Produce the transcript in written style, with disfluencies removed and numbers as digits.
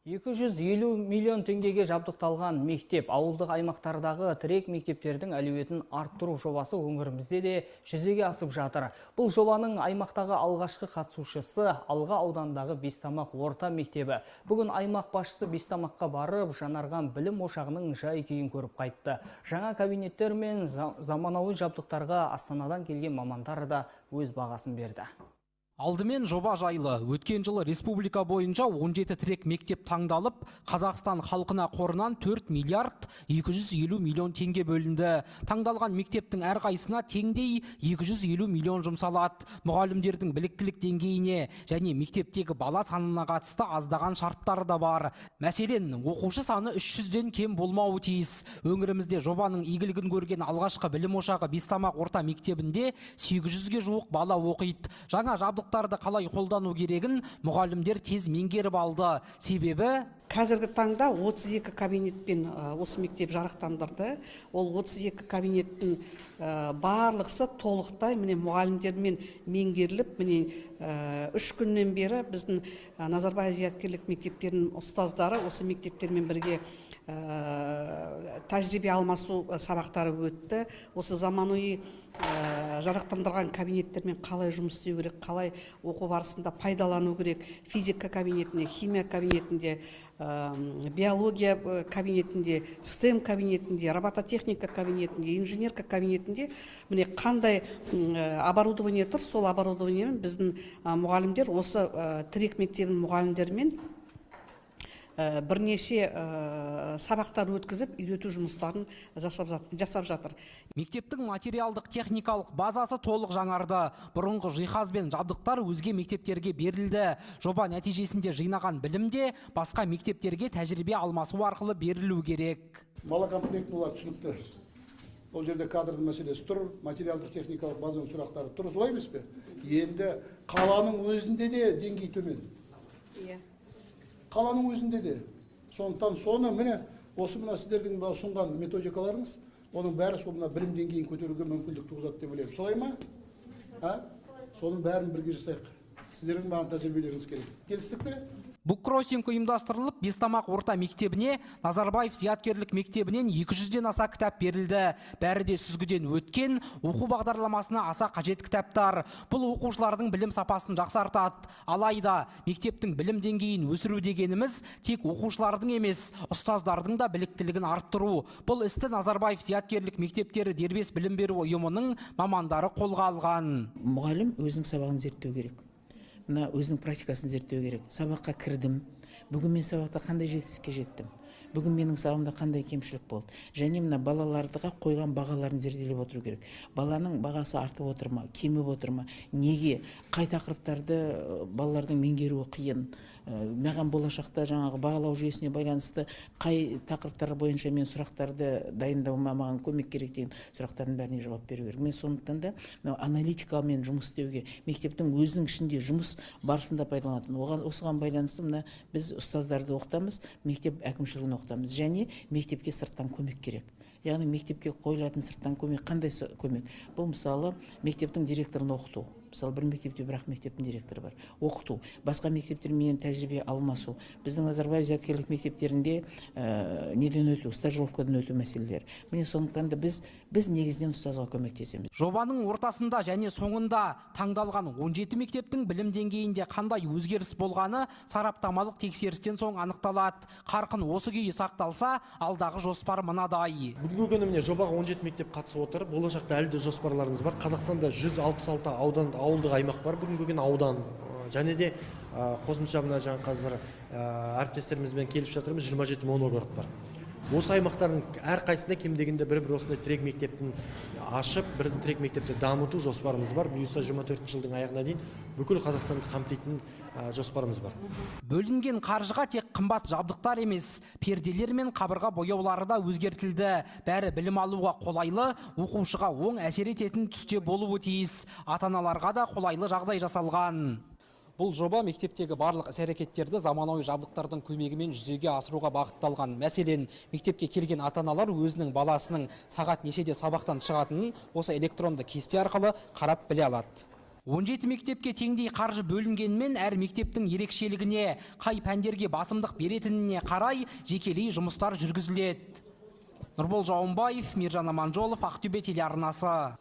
250 миллион теңгеге жабдықталған мектеп ауылдық аймақтардағы тірек мектептердің әлеуетін арттыру жобасы өңірімізде де жүзеге асып жатыр. Бұл жобаның аймақтағы алғашқы қатысушысы Алға ауданындағы Бестамақ орта мектебі. Бүгін аймақ басшысы Бестамаққа барып, жанарған білім ошағының жай күйін көріп қайтты. Жаңа кабинеттер мен заманауи жабдықтарға Астанадан келген мамандар да өз бағасын берді. Алдымен жоба жайлы. Өткен жылы республика бойынша 17 тірек мектеп таңдалып, Қазақстан халқына қорынан 4 миллиард 250 миллион теңге бөлінді. Таңдалған мектептің әрқайсысына теңдей 250 миллион жұмсалады. Мұғалімдердің біліктілік деңгейіне және мектептегі бала санына қатысты аздаған шарттары да бар. Мәселен, оқушы саны 300-ден кем болмауы тиіс. Өңірімізде жобаның игілігін көрген алғашқы білім ошағы Бестамақ орта мектебінде 800-ге жуық бала оқиды. Жаңа жабдықтарды қалай қолдану керегін мұғалімдер тез меңгеріп алды. Себебі қазіргі таңда 32 кабинетпен осы мектеп жарықтандырды. Ол 32 кабинеттің барлықсы толықтай міне мұғалімдермен меңгеріліп, міне 3 күннен бері біздің Назарбаев зияткерлік мектептерінің ұстаздары осы мектептермен бірге тәжірибе алмасу сабақтары өтті. Осы заманауи жарықтандырған кабинеттермен қалай жұмыс істеу керек, қалай оқу барысында пайдалану керек, физика кабинетінде, химия кабинетінде, биология кабинетінде, STEM кабинетінде, робототехника кабинетінде, инженерка кабинетінде міне қандай оборудование тұр, сол оборудованиемен біздің мұғалімдер осы тірек мектебінің мұғалімдерімен бірнеше сабақтар өткізіп, үйрету жұмыстарын жасап жатыр. Мектептің материалдық техникалық базасы толық жаңарды. Бұрынғы жиһаз бен жабдықтар өзге мектептерге берілді. Жоба нәтижесінде жинаған білім де басқа мектептерге тәжірибе алмасу арқылы берілу керек. Малокомплектный олар түсінікті. Ол жерде кадрдың мәселесі тұр, материалдық техникалық базаның сұрақтары тұр, солай емес пе? Енді қаланың өзінде де деңгей төмен. Иә. Қаланың өзінде де. Сондықтан соны міне осы мына сіздердің ұсынған методикаларыңыз, оның бәрі сол мына білім деңгейін көтеруге мүмкіндік туғызады деп ойлаймын. Солай ма? А? Соның бәрін бірге жасайық. Сіздердің маған тәжірибелеріңіз керек. Келістік пе? Буккроссинг ұйымдастырылып, Бестамақ орта мектебіне Назарбаев зияткерлік мектебінен 200-ден аса кітап берілді. Бәрі де сүзгіден өткен, оқу бағдарламасына аса қажет кітаптар. Бұл оқушылардың білім сапасын жақсартады. Алайда мектептің білім деңгейін өсіру дегеніміз тек оқушылардың емес, ұстаздардың да біліктілігін арттыру. Бұл істі Назарбаев зияткерлік мектептері дербес білім беру ұйымының мамандары қолға алған. Мұғалім өзінің сабағын зерттеу керек. Мына өзінің практикасын зерттеу керек. Сабаққа кірдім, бүгін мен сабақта қандай жетістікке жеттім, бүгін менің сабағымда қандай кемшілік болды. Және мына балаларға қойған бағаларын зерделеп отыру керек. Баланың бағасы артып отыр ма, кеміп отыр ма, неге, қай тақырыптарды балалардың меңгеруі қиын, маған болашақта жаңағы бағалау жүйесіне байланысты қай тақырыптар бойынша мен сұрақтарды дайындауыма маған көмек керек деген сұрақтардың бәріне жауап беру керек. Мен сондықтан да мынау аналитикамен жұмыс істеуге, мектептің өзінің ішінде жұмыс барысында пайдаланатын. Оған осыған байланысты мына біз ұстаздарды оқытамыз, мектеп әкімшілігін оқытамыз және мектепке сырттан көмек керек. Яғни мектепке қойылатын сырттан көмек қандай көмек? Бұл мысалы мектептің директорын оқыту. Мысалы бір мектепте бір-ақ мектептің директоры бар. Оқыту, басқа мектептермен тәжірибе алмасу. Біздің Назарбаев зияткерлік мектептерінде неден өту, стажировкадан өту мәселелері. Міне сондықтан да біз негізінен ұстазға көмектесеміз. Жобаның ортасында және соңында таңдалған 17 мектептің білім деңгейінде қандай өзгеріс болғаны сараптамалық тексерістен соң анықталады. Қарқын осы күйі сақталса, алдағы жоспар мынадай. Бүгінгі күні міне жобаға 17 мектеп қатысып отыр. Болашақта әлі де жоспарларымыз бар. Қазақстанда 166 аудан, ауылдық аймақ бар, бүгінгі күні аудан. Және де қосымша мына жаңа қазір әріптестерімізбен келіп жатырмыз, 27 моногород бар. Осы аймақтардың әрқайсысында кем дегенде бір-бір осындай тірек мектептің ашып, бір тірек мектепті дамыту жоспарымыз бар. Бұйырса 24 жылдың аяғына дейін бүкіл Қазақстанды қамтитын жоспарымыз бар. Бөлінген қаржыға тек қымбат жабдықтар емес, перделер мен қабырға бояулары да өзгертілді. Бәрі білім алуға қолайлы, оқушыға оң әсер ететін түсте болуы тиіс. Ата-аналарға да қолайлы жағдай жасалған. Бұл жоба мектептегі барлық іс-әрекеттерді заманауи жабдықтардың көмегімен жүзеге асыруға бағытталған. Мәселен, мектепке келген ата-аналар өзінің баласының сағат нешеде сабақтан шығатынын осы электронды кесте арқылы қарап біле алады. 17 мектепке теңдей қаржы бөлінгенмен, әр мектептің ерекшелігіне, қай пәндерге басымдық беретініне қарай жекелей жұмыстар жүргізіледі. Нұрбол Жауынбаев, Миржан Аманжолов, Ақтөбе телеарнасы.